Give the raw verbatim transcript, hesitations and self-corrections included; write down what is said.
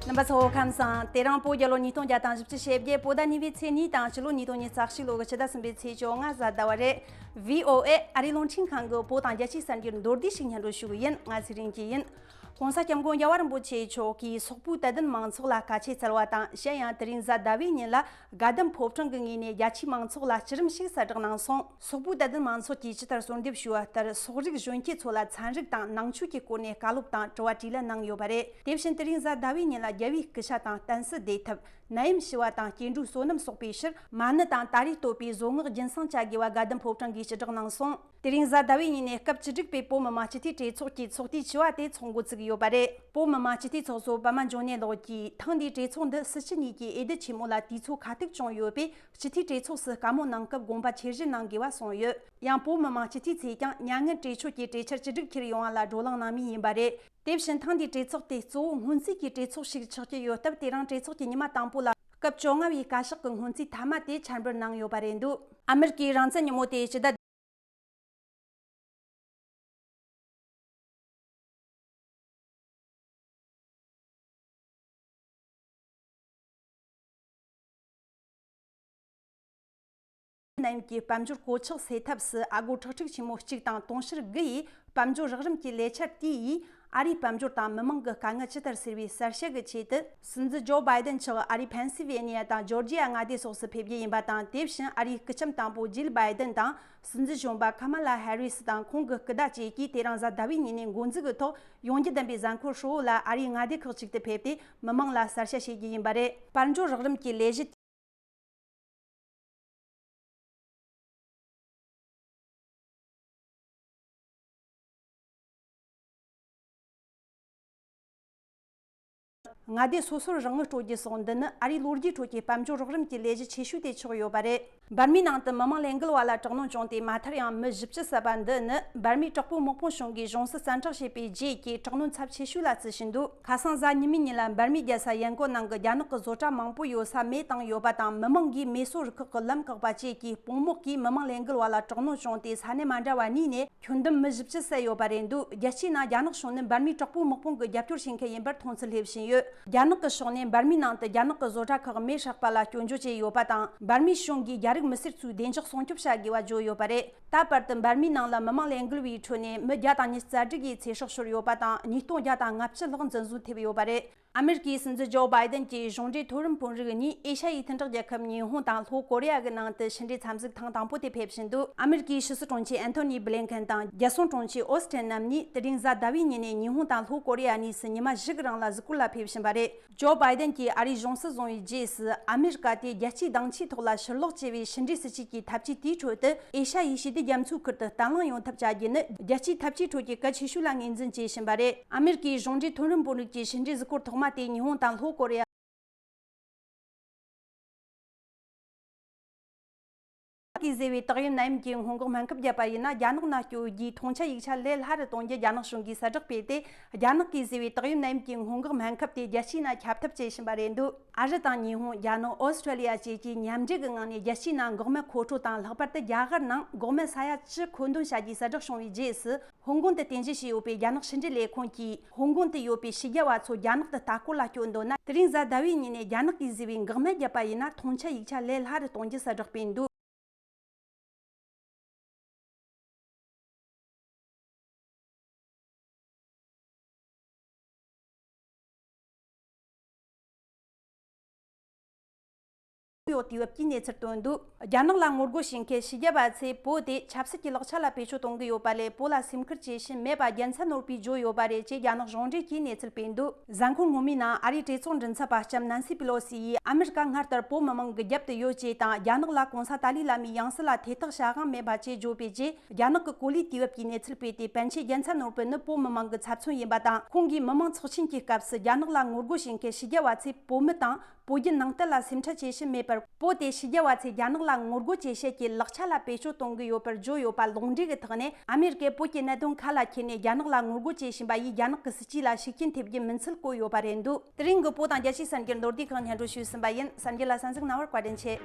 རྣམ་པ་ཚོ་ཁམས་བཟང་། དེ་རིང་བོད་རྒྱལ་ལོ་ཉིས་སྟོང་བརྒྱ་དང་བཞི་བཅུ་ཞེ་བརྒྱད། བོད་ཟླ་གཉིས་པའི་ཚེས་གཉིས་དང་ཕྱི་ལོ་ཉིས་སྟོང་ཉི་ཤུ་རྩ་གཅིག་ལོ་གི་ཕྱི་ཟླ་གསུམ་པའི་ཚེས་བཅོ་ལྔ་གཟའ་ཟླ་བ་རེད། བྷི་ཨོ་ཨེ་ཨ་རིའི་རླུང་འཕྲིན་ཁང་གི་བོད་དང་རྒྱལ་སྤྱིའི་གསར་འགྱུར་མདོར་བསྡུས་ཤིག་སྙན་སྒྲོན་ཞུ་གི་ཡིན། ང་ཚེ་རིང་སྐྱིད་ཡིན། ྋགོང་ས་ྋསྐྱབས་མགོན་རྒྱལ་བ་རིན་པོ་ཆེ་མཆོག་གིས་སོག་པོའི་དད་ལྡན་མང་ཚོགས་ལ་དཀའ་སྤྱད་བསྩལ་བ་དང་། གཞན་ཡང་དེ་རིང་གཟའ་ཟླ་བའི་ཉིན་ལ་དགའ་ལྡན་ཕོ་བྲང་གི་ངོས་ནས་རྒྱ་ཆེའི་མང་ཚོགས་ལ་སྤྱི་རིམ་ཞིག་གསལ་བསྒྲགས་གནང་སོང་། སོག་པོའི་དད་ལྡན་མང་ཚོགས་ཀྱིས་ཇི་ལྟར་གསོལ་འདེབས་ཞུས་པ་ལྟར། སོག་རིགས་གཞོན་སྐྱེས་ཚོ་ལ་ཚན་རིག་དང་ནང་ཆོས་ཀྱི་སྐོར་ནས་བཀའ་སློབ་དང་དྲི་བ་དྲིས་ལན་གནང་ཡོད་པ་རེད། དེ་བཞིན་དེ་རིང་གཟའ་ཟླ་བའི་ཉིན་ལ་རྒྱལ་བའི་སྐུ་ཤ་དང་བསྟན་སྲིད་བདེ་ཐབས། ནད་ཡམས་ཞི་བ་དང་སྐྱེ་འགྲོའི་བསོད་ནམས་གསོག་པའི་ཕྱིར། མ་ཎི་དང་ད་རེས་བསྟོད་པའི་བཟོ་སྔགས་རྒྱུན་བསྲིང་བྱ་དགོས་པ་དགའ་ལྡན་ཕོ་བྲང་གིས་ཕྱི་བསྒྲགས་གནང་སོང་། དེ་རིང་གཟའ་ཟླ་བའི་ཉིན་ནས་སྐབས་བཅུ་དྲུག་པའི་བོད་མི་མང་སྤྱི་འཐུས་གྲོས་ཚོགས་ཀྱི་ཚོགས་དུས་བཅུ་བ་དེ་ཚོགས་འགོ་བཙུགས་ཡོད་པ་རེད། བོད་མི་མང་སྤྱི་འཐུས་ཚོགས་གཙོ་པད་མ་འབྱུང་གནས་ལགས་ཀྱིས། ཐེངས་འདིའི་གྲོས་ཚོགས་འདི་སྲིད་སྤྱི་གཉིས་ཀྱི་འོས་བསྡུ་ཆེན་མོ་ལ་དུས་ཚོད་ཁ་ཐུག་བྱུང་ཡོད་པས། སྤྱི་འཐུས་གྲོས་ཚོགས་སུ་བཀའ་མོལ་གནང་སྐབས་དགོངས་པ་ཆེར་བཞེས་གནང་དགོས་པ་གསུངས་ཡོད། ཡང་བོད་མི་མང་སྤྱི་འཐུས་ཚོས་ཀྱང་མྱ་ངན་གྲོས་ཆོད་ཀྱི་གྲོས་འཆར་བཅུ་དྲུག་འཁྱེར་ཡོང་བ་ལ་བགྲོ་གླེང་གནང་མུས་ཡིན་པ་རེད། དེ་བཞིན་ཐེངས་འདིའི་གྲོས་ཚོགས་དེ་གཙོ་བོ་སྔོན་རྩིས་ཀྱི་གྲོས་ཚོགས་ཤིག་ཆགས་ཀྱི་ཡོད་སྟབས། དེ་རིང་གྲོས་ཚོགས་ཀྱི་ཉི་མ་དང་པོ་ལ་སྐབས་བཅོ་ལྔ་བའི་བཀའ་ཤག་གི་སྔོན་རྩིས་མཐའ་མ་དེ་འཆར་འབུལ་གནང་ཡོད་པ་རེད་འདུག་ཨ་མེ་རི་ཀའི་རང་བཙན་ཉིན་མོ་དེ་སྤྱི་ཟླ། ནད་ཡམས་ཀྱི་དཔལ་འབྱོར་གོད་ཆག་སེལ་ཐབས་སུ། ཨ་སྒོར་ཁྲག་ཁྲིག་ཆེན་མོ་གཅིག་དང་དུང་ཕྱུར་དགུ་ཡི་དཔལ་འབྱོར་རགས་རིམ་གྱི་ལས་འཆར་དེ་ཡིས། ཨ་རིའི་དཔལ་འབྱོར་དང་མི་མང་གི་དཀའ་ངལ་ཇི་ལྟར་སེལ་བའི་གསལ་བཤད་ཀྱི་ཆེད་དུ། སྲིད་འཛིན་ཇོ་བྷའི་ཏན་མཆོག་ཨ་རིའི་ཕེན་སི་ཝེ་ནི་ཡ་དང་ཇོར་ཇི་ཡ་མངའ་སྡེ་སོགས་སུ་ཕེབས་རྒྱུ་ཡིན་པ་དང་། དེ་བཞིན་ཨ་རིའི་སྐུ་ཁྲིམས་དང་པོ་ཇིལ་བྷའི་ཏན་དང་། སྲིད་འཛིན་གཞོན་པ་ཁ་མ་ལ་ཧེ་རི་སི་དང་ཁོང་གི་སྐུ་ཟླ་བཅས་ཀྱིས་དེ་རིང་གཟའ་ཟླ་བའི་ཉིན་ནས་འགོ་འཛུགས་ཀྱི་ཐོག་ཡོང་རྒྱུ་ལྡན་པའི་གཟའ་འཁོར་ཧྲིལ་བོ་ལ་ཨ་རིའི་མངའ་སྡེ་ཁག་ཅིག་ཏུ་ཕེབས་ཏེ་མི་མང་ལ་གསལ་བཤད་བྱེད་རྒྱུ་ཡིན་པ་རེད། དཔལ་འབྱོར་རགས་རིམ་གྱི་ལས་གཞི། མངའ་སྡེ་སོ་སོར་རང་ངོ་སྤྲོད་རྒྱུ་སོགས། འདི་ནི་ཨ་རིའི་ལོ་རྒྱུས་ཁྲོད་ཀྱི་དཔལ་འབྱོར་རགས་རིམ་གྱི་ལས་གཞི་ཆེ་ཤོས་དེ་ཆགས་ཡོད་པ་རེད། འབར་མའི་ནང་དུ་མི་མང་ལས་འགུལ་བ་ལ་དྲག་གནོན་བྱུང་སྟེ་མ་མཐར་ཡང་མི་བཞི་བཅུ་བསད་པ་འདི་ནི་འབར་མའི་དྲག་པོའི་དམག་དཔུང་གཞུང་གིས་གཞུང་སྲིད་བཙན་འཕྲོག་བྱས་པའི་རྗེས་ཀྱི་དྲག་གནོན་ཚབས་ཆེ་ཤོས་ལ་བརྩི་བཞིན་འདུག་ཁ་སང་གཟའ་ཉི་མའི་ཉིན་ལ་འབར་མའི་རྒྱལ་ས་ཡན་གོ་ནང་གི་རྒྱ་ནག་གི་བཟོ་གྲྭ་མང་པོ་ཡོད་ས་མེ་བཏང་ཡོད་པ་དང་། མི་མང་གིས་མེ་གསོད་རུ་ཁག་གི་ལམ་བཀག་པ་བཅས་ཀྱིས་དཔུང་དམག་གིས་མི་མང་ལས་འགུལ་བ་ལ་དྲག་གནོན་བྱུང་སྟེ་ས་གནས་མ་འདྲ་བ་གཉིས་ནས། ཁྱོན་བསྡོམས་མི་བཞི་བཅུ་བསད་ཡོད་པ་རེད་འདུག་རྒྱལ་སྤྱིའི་ནང་རྒྱ་ནག་གཞུང་ནི་འབར་མའི་དྲག་པོའི་དམག་དཔུང་གི་རྒྱབ་སྐྱོར་བྱེད་མཁན་ཡིན་པར་མཐོང་ཚུལ་སླེབས་བཞིན་ཡོད། རྒྱ་ནག་གི་ཕྱོགས་ནས་འབར་མའི་ནང་དུ་རྒྱ་ནག་གི་བཟོ་གྲྭ་ཁག་མེ་སྲེག་པ་ལ་སྐྱོན་བརྗོད་བྱས་ཡོད་པ་དང་། འབར་མའི་གཞུང་གིས་རྒྱ་རིགས་མི་སེར་ཚོའི་བདེ་འཇགས་སྲུང་སྐྱོབ་བྱ་དགོས་པ་བརྗོད་ཡོད་པ་རེད། ད་བར་དུ་འབར་མའི་ནང་ལ་མི་མང་ལས་འགུལ་བའི་ཁྲོད་ནས་མི་བརྒྱ་དང་ཉི་ཤུ་རྩ་དྲུག་གིས་ཚེ་སྲོག་ཤོར་ཡོད་པ་དང་། ཉིས་སྟོང་བརྒྱ་དང་ལྔ་བཅུ་ལྷག་འཛིན་བཟུང་ཐེབས་ཡོད་པ་རེད། ཨ་མེ་རི་ཀའི་སྲིད་འཛིན་ཇོ་བྷའི་ཏན་གྱི་གཞུང་འབྲེལ་མཐོ་རིམ་དཔོན་རིགས་གཉིས་ཨེ་ཤ་ཡའི་མཐུན་གྲོགས་རྒྱལ་ཁབ་ཉི་ཧོང་དང་ལྷོ་ཀོ་རི་ཡ་གི་ནང་དུ་ཕྱི་འབྲེལ་འཚམས་གཟིགས་ཐེངས་དང་པོ་དེ་ཕེབས་བཞིན་འདུག་ཨ་མེ་རི་ཀའི་ཕྱི་སྲིད་དྲུང་ཆེ་ཨན་ཐོ་ནི་བྷི་ལིན་ཁན་དང་རྒྱལ་སྲུང་དྲུང་ཆེ་ཨོ་སི་ཏིན་རྣམ་གཉིས་དེ་རིང་གཟའ་ཟླ་བའི་ཉིན་ནས་ཉི་ཧོང་དང་ལྷོ་ཀོ་རི་ཡ་གཉིས་སུ་ཉི་མ་བཞི་གི་རིང་ལ་གཟིགས་སྐོར་ལ་ཕེབས་བཞིན་པ་རེད། ཇོ་བྷའི་ཏན་གྱིས་ཨ་རིའི་གཞུང་སྲིད་བཟུང་བའི་རྗེས་སུ། ཨ་མེ་རི་ཀ་དེ་རྒྱལ་སྤྱིའི་དེང་ཆའི་ཐོག་ལ་ཕྱིར་ལོག་བྱེད་པའི་ཕྱི་འབྲེལ་སྲིད་ཇུས་ཀྱི་འཐབ་ཇུས་དེའི་ཁྲོད་དུ། ཨེ་ཤ་ཡའི་ཞི་བདེ་རྒྱ་མཚོའི་ཁུལ་དུ་བརྟན་ལྷིང་ཡོང་ཐབས་བྱ་རྒྱུ་ནི། རྒྱལ་སྤྱིའི་འཐབ་ཇུས་ཁྲོད་ཀྱི་གལ་ཆེ་ཤོས་ལ་ངོས་འཛིན་བྱེད་བཞིན་པ་རེད། ཨ་མེ་རི་ཀའི་གཞུང་འབྲེལ་མཐོ་རིམ་དཔོན་རིགས་ཀྱི་ཕྱི་འབྲེལ་གཟིགས་སྐོར་ཐོག་མ་དེ་ཉི་ཧོང་དང་ལྷོ་ཀོ་རི་ཡ། རྒྱ་ནག་གིས་བཟོས་པའི་ཏོག་དབྱིབས་ནད་ཡམས་ཀྱི་སྔོན་འགོག་སྨན་ཁབ་བརྒྱབ་པ་ཡིན་ན། རྒྱ་ནག་ནང་སྐྱོད་རྒྱུའི་ཐོངས་ཆ་ཡིག་ཆ་ལས་སླ་རུ་གཏོང་རྒྱུ་རྒྱ་ནག་གཞུང་གིས་གསལ་བསྒྲགས་སྤེལ་ཏེ། རྒྱ་ནག་གིས་བཟོས་པའི་ཏོག་དབྱིབས་ནད་ཡམས་ཀྱི་སྔོན་འགོག་སྨན་ཁབ་དེ་རྒྱལ་སྤྱིའི་ནང་ཁྱབ་ཐབས་བྱེད་བཞིན་པ་རེད་འདུག་ཨ་རི་དང་ཉི་ཧོང་། རྒྱ་ནག་ཨོ་སི་ཁྲུ་ལི་ཡ་བཅས་ཀྱིས་མཉམ་འབྲེལ་གྱི་ངང་ནས་རྒྱལ་སྤྱིའི་ནང་འགོག་སྨན་མཁོ་སྤྲོད་དང་། ལྷག་པར་དུ་རྒྱ་གར་ནང་འགོག་སྨན་ས་ཡ་བཅུ་མཁོ་འདོན་བྱ་རྒྱུའི་གསལ་བསྒྲགས་བྱུང་བའི་རྗེས་སུ། ཧོང་ཀོང་དུ་རྟེན་གཞི་བྱས་ཡོད་པའི་རྒྱ་ནག་ཕྱི་འབྲེལ་ལས་ཁུངས་ཀྱིས། ཧོང་ཀོང་དུ་ཡོད་པའི་ཕྱི་རྒྱལ་བ་ཚོ་རྒྱ་ནག་ཏུ་ལྟ་སྐོར་ལ་སྐྱོད་འདོད་ན། དེ་རིང་གཟའ་ཟླ་བའི་ཉིན་ནས་རྒྱ་ནག་གིས་བཟོས་པའི་འགག་སྨན་བརྒྱབ་པ་ཡིན་ན། ཐོངས་ཆ་ཡིག་ཆ་ལས་སླ་རུ་གཏོང་རྒྱུ་གསལ་བསྒྲགས་སྤེལ་འདུག་ཡོད། དུས་བབ་ཀྱིས་གནས་ཚུལ་བཏོན་འདུག་རྒྱ་ནག་ལ་ངོ་རྒོལ་བྱེད་མཁན་ཕྱི་རྒྱལ་བ་ཚོས་བོད་དེ་ཆབ་སྲིད་ཀྱི་ལག་ཆ་ལ་བེད་སྤྱོད་གཏོང་གི་ཡོད་པ་ལས། བོད་ལ་སེམས་ཁུར་བྱེད་བཞིན་མེད་པ་རྒྱལ་མཚན་ནོར་བུས་བརྗོད་ཡོད་པ་རེད་ཅེས་རྒྱ་ནག་གཞུང་འབྲེལ་གྱིས་གནས་ཚུལ་སྤེལ་འདུག་གཟའ་འཁོར་སྔོན་མའི་ནང་ཨ་རིའི་གྲོས་ཚོགས་མགྲིན་ཚབ་པ་ལྕམ་ནན་སི་པི་ལོ་སི་ཡིས། ཨ་མེ་རི་ཀ་སྔར་ལྟར་བོད་མི་མང་གི་རྒྱབ་ཏུ་ཡོད་ཅེས་དང་། རྒྱ་ནག་ལ་གོང་ས་ཏཱ་ལའི་བླ་མའི་ཡང་སྲིད་ལ་ཐེ་གཏོགས་བྱ་དབང་མེད་པ་བཅས་བརྗོད་པའི་རྗེས། རྒྱ་ནག་གི་གོ་ལའི་དུས་བབ་ཀྱིས་གནས་ཚུལ་སྤེལ་ཏེ། པཎ་ཆེན་རྒྱལ་མཚན་ནོར་བུ་ནི་བོད་མི་མང་གི་ཚབ་མཚོན་ཡིན་པ་དང་། ཁོང་གིས་མི་མང་ཚོགས་ཆེན་གྱི་སྐབས་སུ་རྒྱ་ནག་ལ་ངོ་རྒོལ་བྱེད་མཁན་ཕྱི་རྒྱལ་བ་ཚོས་བོད་མི་དང་། བོད་བརྒྱུད་ནང་བསྟན་ལ་སེམས་ཁྲལ་བྱེད་བཞིན་མེད་པར། བོད་དེ་ཕྱི་རྒྱལ་བ་ཚོས་རྒྱ་ནག་ལ་ངོ་རྒོལ་བྱེད་བྱེད་ཀྱི་ལག་ཆ་ལ་བེད་སྤྱོད་གཏོང་གི་ཡོད་པར་བརྗོད་ཡོད་པ་ལོག་འགྲེལ་གྱི་ཐོག་ནས། ཨ་མེ་རི་ཀས་བོད་ཀྱི་གནད་དོན་ཁ་ལ་འཁྱེར་ནས་རྒྱ་ནག་ལ་ངོ་རྒོལ་བྱེད་བཞིན་པ་ཡིས་རྒྱ་ནག་གི་སྲིད་ཇུས་ལ་ཤུགས་རྐྱེན་ཐེབས་རྒྱུ་མིན་ཚུལ་བཀོད་ཡོད་པ་རེད་འདུག་དེ་རིང་གི་བོད་དང་རྒྱལ་སྤྱིའི་གསར་འགྱུར་མདོར་བསྡུས་ཁག་སྙན་སྒྲོན་ཞུས་ཟིན་པ་ཡིན། གསར་འགྱུར་ལ་གསན་གཟིགས་གནང་བར་བཀའ་དྲིན་ཆེ།